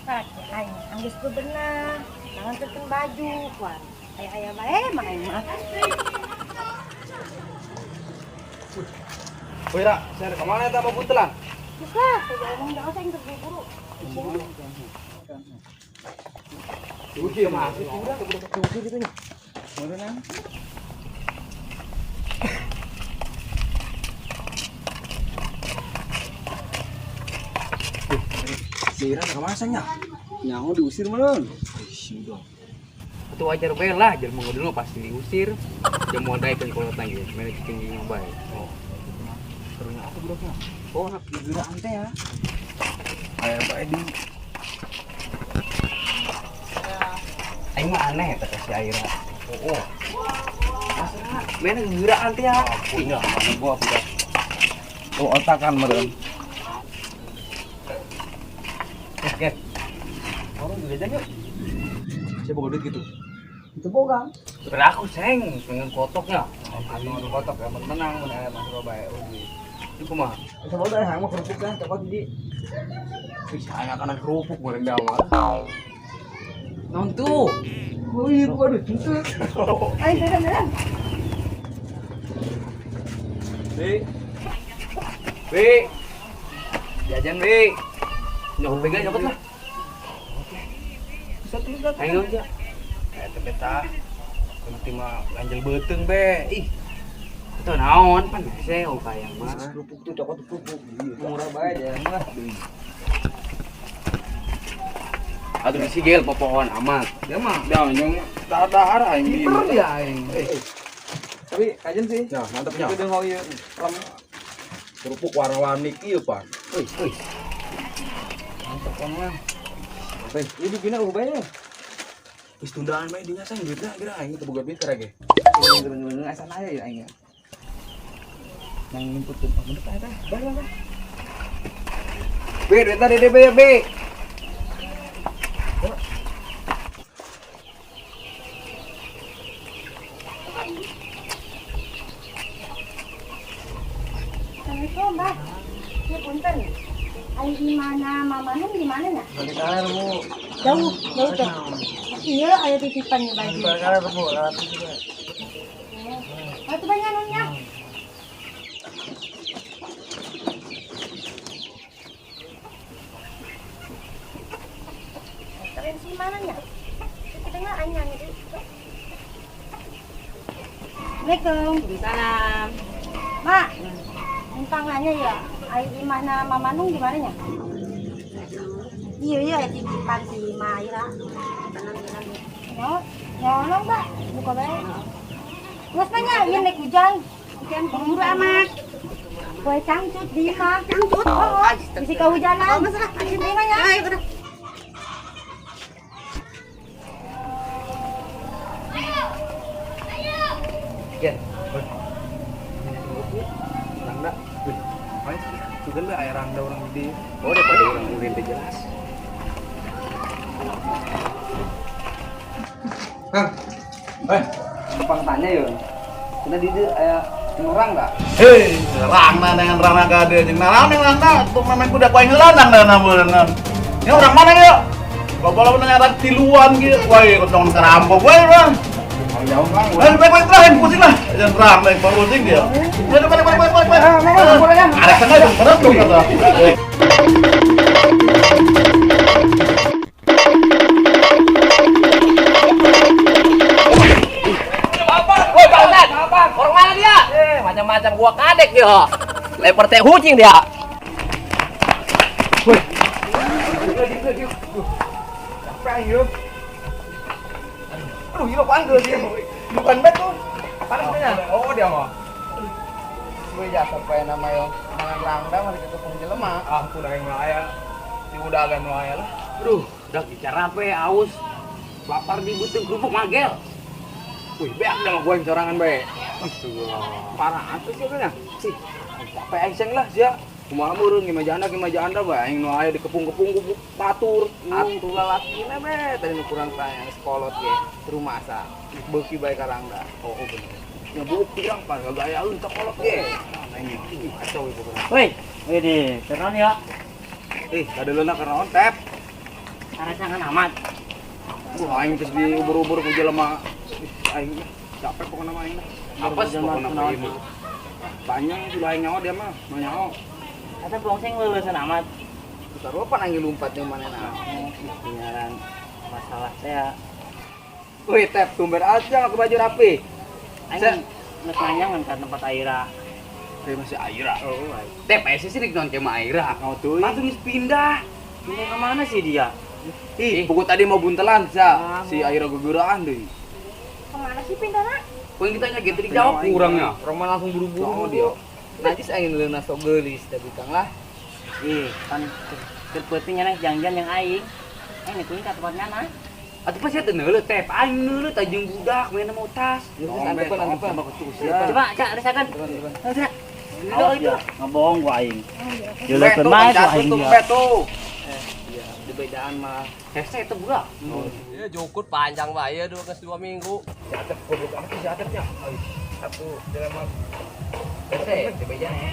Pakai aing anggeus bebenah, nganterkeun baju kuat. Aya-aya bae mah aing mah. Woi Ra, saya ke mana eta papuntelan? Geus lah, saya ngomong jangan saya terburu-buru. Diusir masih udah diusir gitu nya. Meureunang. Si Ira ke mana nya? Nyaho diusir meureun. Ih, itu wajar bae lah, jelema dulu pasti diusir. Dia mau daekeun kolot lagi, mere cicing jeung bae. Oh. Serunya apa budaknya? Oh, gegeraan teh ya. Aya bae di. Aing mah aneh eta si Aira. Oh. Masa mana gegeraan teh ya? Punya mana gua budak. Oh, otakan meureun. Oke. Orang juga jajan yuk. Saya bawa duit gitu. Itu boga. Berlaku seng, pengen kotoknya. Anu kotok ya, menang mun aya mah bae duit. Itu kumaha? Itu boga hayang mah kerupuk kan, copot di. Wih, anak-anak kerupuk goreng dah mah. Naon tuh? Oh iya, buka duit itu. Ayo jalan-jalan. B. B. Jajan B. Nyokot pegang nyokot lah. Ayo aja. Eta beta. Penting mah ganjel beuteung be. Ih. Itu naon pan hese oh kayang mah. Kerupuk tuh copot kerupuk. Murah bae jajan mah. Atuh disigel popohon amat. Dia mah dah nyong dahar aing. Kiper dia aing. Tapi kajen sih. Nah, mantapnya. Itu deung ieu. Kerupuk warna-warni ieu, Pak. Wih, wih. Mantap kan mah. Weh, ieu dipina eueuh bae. Wis tundaan bae dinya sang duitna geura aing teu boga duit karek ge. Bener-bener asa aya ya aing. Nang input tuh bener eta. Bae lah. B, duitna dede B, B. Assalamualaikum, Mbah. Ya punten. Ai di mana Mama Nung di mana nya? Bagi kaler, Bu. Jauh, jauh teh. Iya, aya titipan nya baju. Bagi kaler, Bu. Lewat situ, Bu. Atuh banyak nungnya. Keren si mana nya? Kita nggak anya nih. Assalamualaikum. Waalaikumsalam. Mak, numpang nanya ya, ai di mana Mama Nung di mana nya? Iya iya titipan si Maira. No, nyolong Mbak, buka bae. Nges nanya, iya naik hujan. Hujan buru amat. Kue cangcut di imah. Cangcut? Oh, bisi kehujanan. Oh, masalah. Di imah ya. Ayo, udah. Ya. Rangda. Wih, main sugan be aya rangda urang di. Oh, daripada urang ulin teh jelas. Kang. Eh, numpang tanya yo. Cenah di dieu aya orang enggak? Hei, rangna dengan rangna kade jeung naraon yang rangna tuh memang kuda ku aing heula nang beunang. Ini orang mana yuk? Loba-loba nanya tiluan gitu. Wah, kocong kerampok we urang. Jauh Kang. Eh, baik baik terakhir pusing lah. Jangan terang, baik pusing dia. Balik balik balik balik balik. Ada setengah dong, berat dong kata. Apa? Woi, Pak Ustad. Orang mana dia? Macam-macam gua kadek dia. Lempar teh kucing dia. Woi. Capek hidup. Aduh, hidup panggil sih. Bukan bet tuh. Panas nya. Oh, dia mah. Gue jasa sampai nama yo. Mangan rangda masih ketepung jelema. Ah, kuda yang aya. Di udagan nu aya lah. Aduh, udah bicara apa ya, aus. Lapar di butuh kerupuk magel. Wih, beak dah gua yang sorangan bae. Parah atuh sih nya. Sih. Capek aing lah sia. Kumaha meureun ngimah janda bae aing nu aya dikepung-kepung ku batur. Atuh lalakina bae tadi nu kurang tanya sekolot ge rumah asa. Beuki bae ka rangda. Oh, oh bener. Ya bukti orang pan gagayaeun teh kolot ge. Aing kacau ieu pokokna. Woi, wih, keron ya. Kadeuleuna keron tep. Sarasangan amat. Wah, aing geus diubur-ubur ku jelema. Aing capek pokokna mah aing. Apa sih pokokna mah ieu mah. Banyak sudah aing nyawa dia mah, mau nyawa. Eta bongseng leuleuskeun amat. Taruh pan aing lumpat jeung manehna. Ngaran masalah teh. Wih, tep tumben aja aku baju rapi. Aing geus nanya ngan ka tempat Aira. Teh masih Aira. Oh, tep aya sih rek naon ke mah Aira. Oh, tuh. Langsung geus pindah. Pindah ke mana sih dia? Ih, pokok tadi mau buntelan sa. Si Aira gegeraan deui. Kemana sih pindahna? Poin kita nya gitu dijawab kurangnya. Orang mah langsung buru-buru dia. Najis aing leuna sok geulis tapi Kang lah. Ih, pan keur peuting nya jangjan yang aing. Aing neuk ka tempatnya na. Atuh pas teu neuleuh tep, aing neuleuh teh jeung budak mainna mau tas. Antepan. Coba, Cak, rasakan. Awas ya, ngebohong gua aing. Jeuleukeun mah gua aing dia. Iya, di bedaan mah. Hese itu budak. Ya jukut panjang bae ya 2 minggu. Si Atep goblok amat si Atepnya. Satu jelema. Hese di bedaan.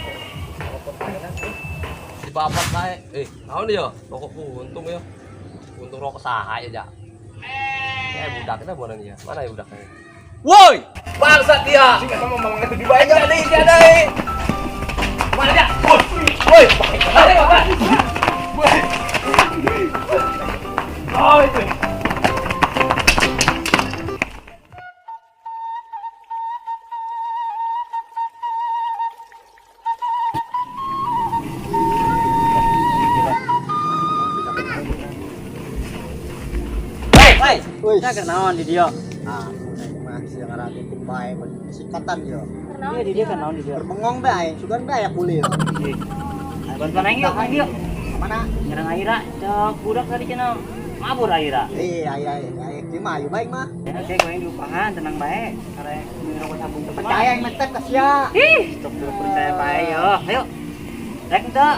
Si bapak kae, naon dia? Rokok untung ya. Untung rokok saha ya, Jak. Budaknya mana nih ya? Mana ya budaknya? Woi, bangsat dia. Sing eta mah mamang itu dibayar deui, dia deui. Mana dia? Woi, mana bapak? Woi. Oh, itu. Woi, kita kenaon di dia. Ah, mah sia ngarani bae sikatan yo. Iya di dia kenaon di dia. Berbengong bae, sugan bae aya kuliah. Bantuan aing yuk, aing yuk. Mana? Nyerang Aira, cok budak tadi cenah mabur Aira. Iya, iya, iya, ieu mah ayo bae mah. Oke, gua yang diupahan, tenang bae. Karek rokok sabung teh. Percaya yang mentek ka sia. Ih, stop terus percaya bae yo. Ayo. Rek teu.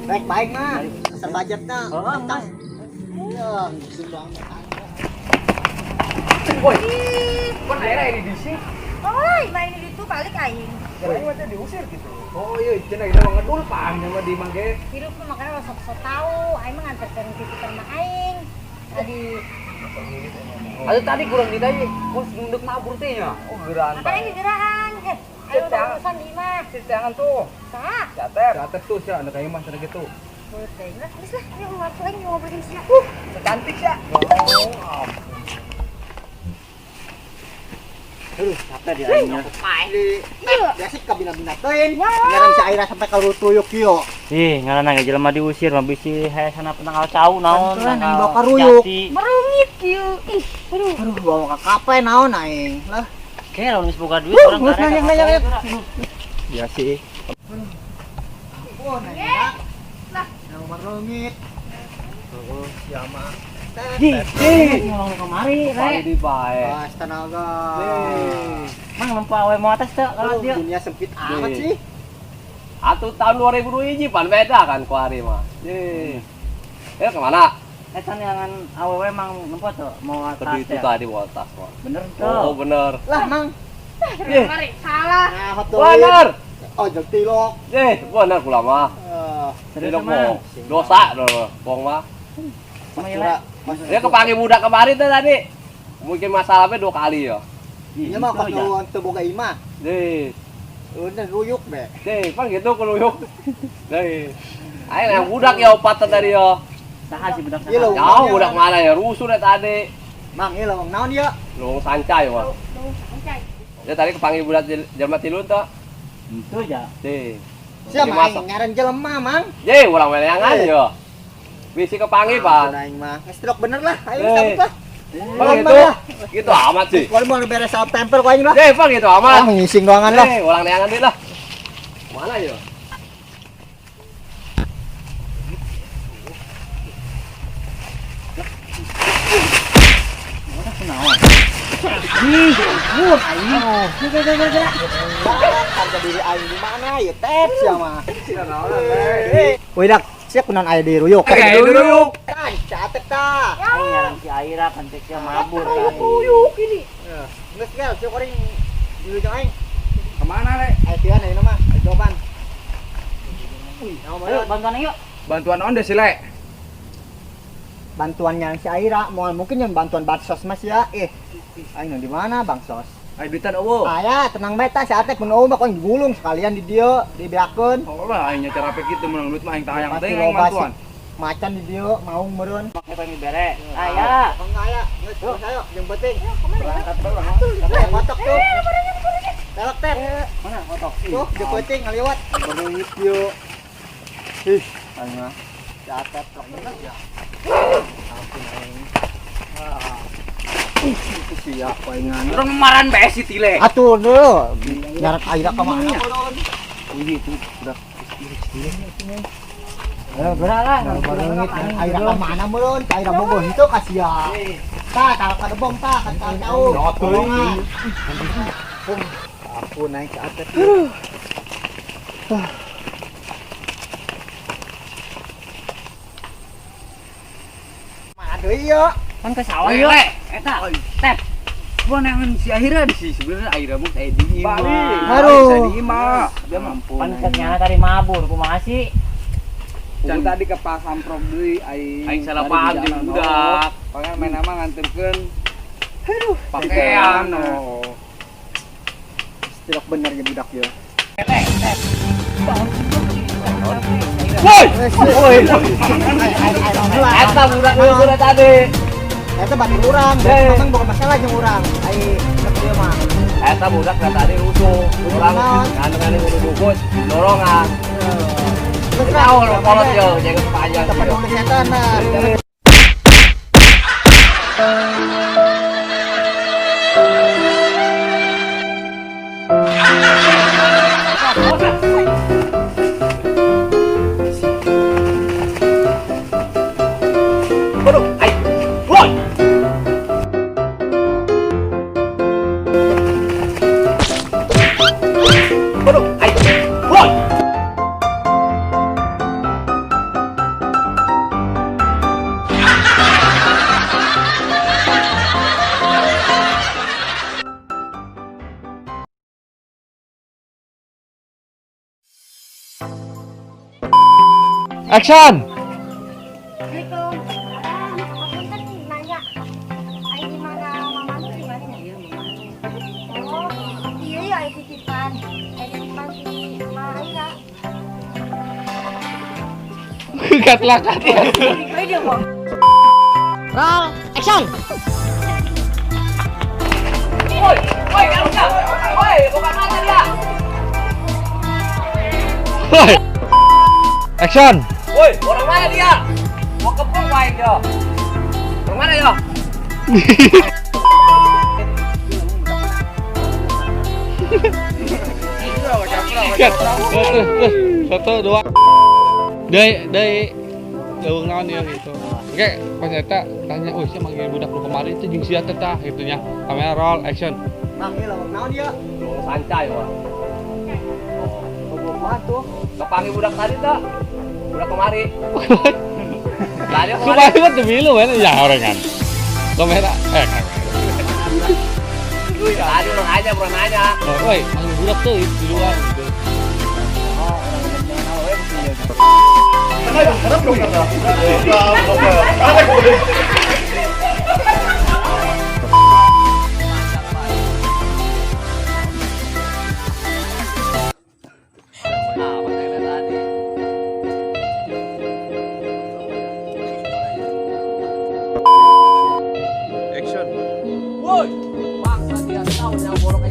Rek bae mah. Asal budgetna. Oh, mas. Iya, sumbang. Woi, kan Aira ini di sini. Oh, main di itu balik aing. Aing mah diusir gitu. Oh iya, cenah kita mah ngedul pang sama di mangke. Hidup mah makanya lo sok-sok tahu, aing mah nganterkeun titipan mah aing. Tadi Atuh tadi kurang ditanya, kok nunduk mabur teh nya. Oh, geraan. Makanya gegerahan. Ayo udah urusan di imah. Jangan tuh. Saha? Catep. Catep tuh sia anak aing mah cenah gitu. Teh, lah, geus lah, ini mau aing ngobrolin sia. Cantik sia. Oh, Aduh, capek dia aingnya. Iya. Biasa kabina-bina teuing. Ngaran si Aira sampai ka rutuyuk kieu. Ih, ngaran ge jelema diusir mah bisi hesana penangkal cau naon. Aing bawa ka ruyuk. Merungit kieu. Ih, aduh. Aduh, bawa ka kape naon aing. Lah. Ke lamun geus boga duit urang karek. Nanya. Biasa. Oh, nanya. Lah, merungit. Oh, siapa? Ih, ngomong kemari, re. Di bae. Ah, tenaga. Mang nempo awe mau atas teu kalau dia. Dunia sempit amat sih. Atuh tahun 2002 pan beda kan ku hari mah. Ye. Kemana? Eta neangan awewe mang nempo tuh mau atas. Itu tadi mau atas mah. Bener tuh. Oh, bener. Lah, Mang. Kemari salah. Nah, bener. Oh, jeung tilok. Bener kula mah. Tilok mah. Dosa dong, bohong mah. Dia kepanggil budak kemarin tuh tadi. Mungkin masalahnya 2 kali ya. Iya mah pas nu teu boga imah. Deh. Udah ruyuk be. Deh, pan gitu keruyuk. Deh. Aing yang budak ya opat tadi ya. Saha sih budak saha? Jauh budak mana ya rusuh deh tadi. Mang ieu leweng naon ieu? Leweng sancai mah. Leweng sancai. Ya tadi kepanggil budak jelema tilu tuh. Itu ya. Deh. Siapa aing ngaran jelema, Mang? Ye, urang weneangan yo. Bisi kepanggil, Pak. Aing mah. Ngestrok bener lah, ayo cabut lah. Bang gitu. Gitu amat sih. Kalau mau beres salep tempel ku aing lah. Eh, Bang gitu amat. Ah, ngising doangan lah. Ulang neangan deui lah. Mana yo? Mana kunaon? Ih, ampun aing. Geura. Harga diri aing di mana ya tep sia mah. Woi dak, sia kunaon aya di ruyuk. Aya di ruyuk. Kan catet tah. Aing ngaran si Aira kan teh sia mabur. Ruyuk ini. Geus gel sia kuring Dulu jeung aing. Kemana, Le? Ayo tian ayeuna mah, ayo jawaban. Ayo bantuan yuk. Bantuan on deh si Le. Bantuannya si Aira, moal mungkin yang bantuan bansos mas ya. Aing di mana bansos? Ayo duitan eueuh. Aya, tenang bae tah si Atep mun eueuh mah kok digulung sekalian di dieu, dibeakeun. Oh lah aing nyacar apa kitu meunang duit mah aing tah hayang teh aing bantuan. Macan di dieu maung meureun. Make pengen bere. Aya. Enggak aya, geus ayo yang penting. Berangkat bae urang. Kotok tuh. Telok teh. Mana kotok? Tuh, di penting ngaliwat. Berduit yuk. Ih, aing mah. Si Atep tok bener ya. Ampun aing. Itu siapa ingan? Urang maran bae si Tile. Atuh dulu. Nyarat Aira ke mana? Wih, itu udah. Ayo gerak lah. Aira ke mana meureun? Aira bogoh itu kasihan. Tah, tah kadebong tah, kan jauh. Aku naik ke atas. Mana deui yeuh? Kan ke sawah yuk. Eta, Tep. Gua nangan si Aira di sih sebenarnya Aira mah saya di imah. Aduh. Saya di imah. Dia mampu. Pan ternyata tadi mabur kumaha sih? Can tadi ke pas samprok deui aing. Aing salah paham jeung budak. Pangan main nama nganterkeun. Aduh, pakaian. Oh. Tidak bener ya budak ya. Woi! Woi. Eta budak udah tadi. Eta batur urang, memang bukan masalah jeung urang. Ai ieu mah. Eta budak tadi rusuh. Urang ngandeng-ngandeng kudu dukun, dorongan. Tahu lo kolot yo, jenggot panjang. Tepat setan nah. Waduh, ai. Woi. Waduh, ai. Woi. Action. Assalamualaikum. Punten nanya. Aing di mana mama lu di mana ya? Oh, iya ya aing titipan. Aing titipan si Ma Aira. Katlakat ya. Roll, action. Woi, woi, kamu. Woi, bukan mata dia. Woi. Action. Woi, orang mana dia? Mau kepung wae dia. Orang mana ya? Satu, dua. Dari leuweung naon ieu gitu. Oke, pas eta tanya, "Euy, sia manggil budak nu kamari teh jeung sia teh tah?" Gitu nya. Kamera roll action. Bang, ieu leuweung naon ieu? Leuweung sancai, Wah. Bobogohan tuh. Kepanggil budak tadi tah. Budak kemari. Tadi kemari mah teu milu we ya orengan. Kamera Tadi orang aja, bukan nanya. Woi, manggil budak tuh di luar gitu. Action. Woi, bangsa dia tahu yang borok.